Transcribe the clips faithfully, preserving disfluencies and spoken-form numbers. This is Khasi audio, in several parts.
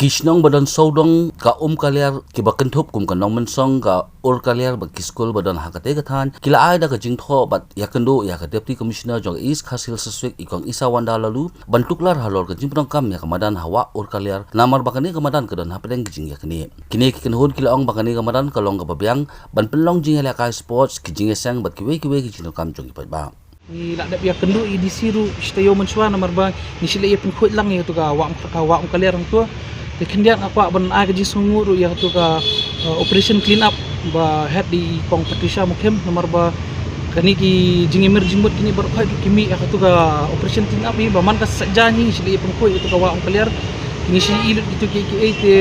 Ki shnong ba don sawdong ka Umkaliar kiba kynthup kum ka Nongmynsong, ka Urkaliar bad ki skul ba don ha katei ka thaiñ ki la ai da ka jingthoh bad ïakynduh ïa ka Deputy Commissioner jong ka East Khasi Hills District, i Kong Isawanda Laloo, ban tuklar halor ka jingpyndonkam ïa ka madan ha Wah Urkaliar, namar ba kane ka madan ka don hapdeng ka jingïaknieh. Kine ki kynhun ki la ong ba kane ka madan ka long kaba biang ban pynlong jingïalehkai sports, ki jingïaseng bad kiwei kiwei ki jingdonkam jong ki paidbah. Ngi la dep ïakynduh ïa i D C ruh shi taïew mynshuwa, namar ba ngi shu leit ïa pynkhuid lang ïa katu ka Wah Umkaliar hangto. Te khyndiat nga kwah ban ai ka jingsngewnguh ruh ïa katu ka, eh, operation clean up ba head da i Kong Patricia Mukhim, namar ba kane ki jingïamir jingmut kine baroh khoit ki mih ïa katu ka operation clean up hi, ba man ka sa jaiñ hi ngi shu leit ïa pynkhuid ïa katu ka Wah Umkaliar. Ngi shu ïohi lut kitu kiei kiei te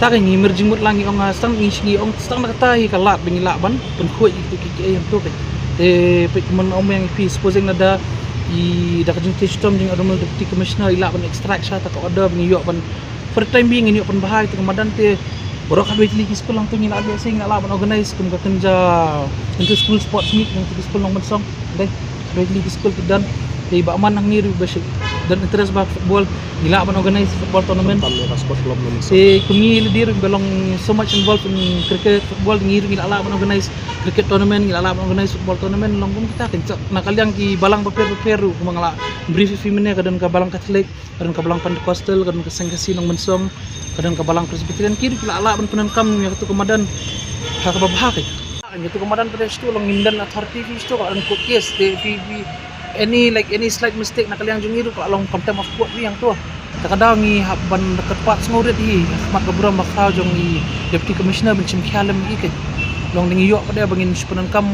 ta ka ngi mir jingmut lang, ngi ong, ah, stang ngi shu ngi ong stang na kata hi ka lad ba ngi lah ban pynkhuid ïa kitu kiei kiei hangto. Te peit kumno ong ïa phi, supposing lada i da ka jingtei shitom jong i Honourable Deputy Commissioner i lah ban extract sha ta ka order ba ngi ïoh ban for the time being ngi ïoh pynbha ïa katu ka madan. Te baroh khatwei tylli ki skul hangto ngi lah leh, ngi lah ban organize kum ka kynja inter school sports meet jong katu ka skul Nongmynsong. Dei, khatwei tylli ki skul ki don. Te ba man hangne ruh ba shi don interest ba football, ngi lah ban organize football tournament. Tam ïa ka sport club Nongmynsong. Te kum ngi lade ruh ba long so much involved in cricket, football, ngi ruh ngi lah lah ban organize cricket tournament, ngi lah lah ban organize football tournament. Long kum kita kynja na ka liang ki balang bapher bapher ruh, kum nga la brief ïa phi mynne, ka don ka balang Catholic, ka don ka balang Pentecostal, ka don ka Seng Khasi Nongmynsong, ka don ka balang Presbyterian, ki ruh ki lah lah ban pyndonkam ïa katu ka madan ha kaba bha. Ïa katu ka madan pat de shitu long ngim don authority phi shitu, ka la don court case, te phi, phi any, like, any slight mistake na ka liang jong ngi ruh ka la long contempt of court hi hangto. Te ka daw ngi hap ban kyrpad sngewrit hi ha khmat ka burom bakhraw jong i Deputy Commissioner ban shim khia lem hi. Ka long da ngi ïoh pat de ba ngin shu pyndonkam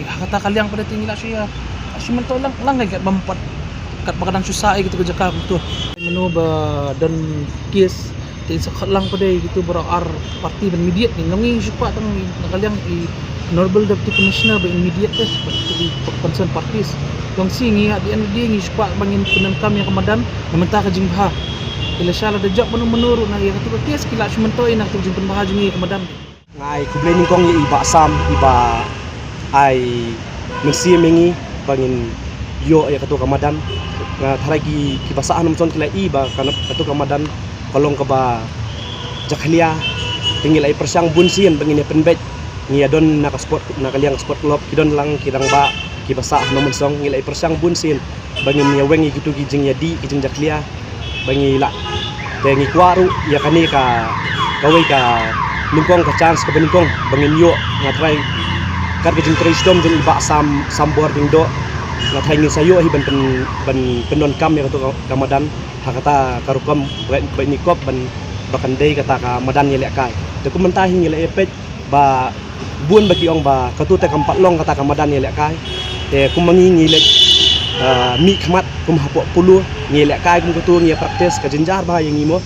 ha kata ka liang pat de, te ngi lah shu ïa shu myntoi lang lang, ka kat bym pat, kat ba ka dang shu sah ïa katu ka jaka kumto. Mano ba don case te in sa khot lang pat de ïa kitu baroh ar party ban mediate. Ngi long ngi shu kwah tang na ka liang i Honourable Deputy Commissioner ba in mediate te bad ki concerned parties. Long shi ngi at the end of the day ngi shu kwah ba ngin pyndonkam ïa ka madan na bynta ka jingbha. Te lashai lada jop mano mano ruh na ïa katu ka case ki lah shu myntoi na katu ka jingpynbha jong ngi ïa ka madan. Nga ai khublei nyngkong ïa i Bah Sam, i ba ai mynsiem ïa ngi ba ngin ïoh ïa katu ka madan. Nga tharai ki, kiba sah ha Nongmynsong ki la i ba ka, katu ka madan ka long kaba jakhlia. Te ngi la ïa pyrshang bun sien ba ngin ïa pynbeit. Ngi ïa don na ka sport, na ka liang sport club, ki don lang ki rangbah kiba sah ha Nongmynsong, ngi la ïa pyrshang bun sien ba ngin ïa weng ïa kitu ki jingïadih, ki jingjakhlia ba ngi lah. Te ngi kwah ruh ïa kane ka, kawei ka nyngkong ka chance kaba nyngkong ba ngin ïoh. Nga tharai kat ka jingtrei shitom jong i Bah Sam, Sambor Diengdoh, nga tharai ngin sa ïoh hi ban pyn, ban pyndonkam ïa katu ka, ka madan ha kata ka rukom ba, ba ngi kop ban, ba kan dei kata ka madan ïalehkai. Te kum mynta hi ngi la ïa peit ba bun ba ki ong ba katu te kam pat long kata ka madan ïalehkai. Te kum ma ngi ngi leit, ah, mih khmat kum hapoh polo, ngi lehkai kum katu, ngi practice, ka jynjar bha ïa ngi mo.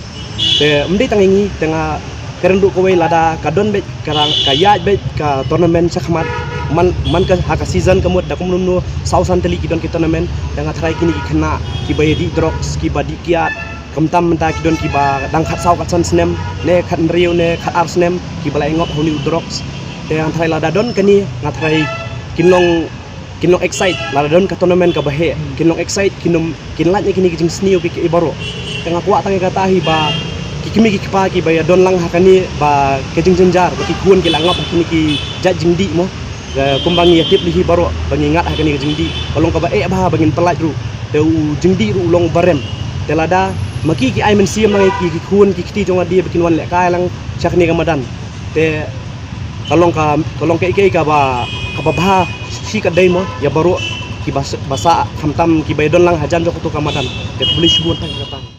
Te ym dei tang ïa ngi, te nga kren ruh kawei, lada ka don beit ka rang, ka ïaid beit ka tournament sha khmat, man, man ka ha ka season ka mut da kumno kumno saw san tylli ki don ki tournament. Te nga tharai kine ki khynnah kiba ïadih drugs, kiba dih kiad, khamtam mynta ki don kiba dang khatsaw khatsan snem ne khathynriew ne khatar snem kiba la ïa ngop ha une u drugs. Te nga tharai lada don kane nga tharai kin long, kin long excite, lada don ka tournament kaba heh kin long excite, kin ym, kin lait na kine ki jingsniew kiei kiei baroh. Te nga kwah tang ïa kata hi ba ki kmie ki kpa kiba ïa don lang ha kane ba ka jingjynjar ba ki khun ki la ngop ha kine ki jait jingdih mo. Kumba ngi ïa tip hi baroh ba ngi ngat ha kane ka jingdih, ka long kaba eh bha ba ngin pyllait ruh. Te u jingdih ruh u long ba rem. Te lada ma ki ki ai mynsiem lang ïa ki, ki khun ki kti jong lade ba kin wan lehkai lang sha kane ka madan. Te ka long ka, ka long kaei kaei kaba, kaba bha shi katdei mo ïa baroh kiba s-, ba sah, khamtam kiba ïa don lang hajan jong katu ka madan. Te khublei shibun tang ïa kata.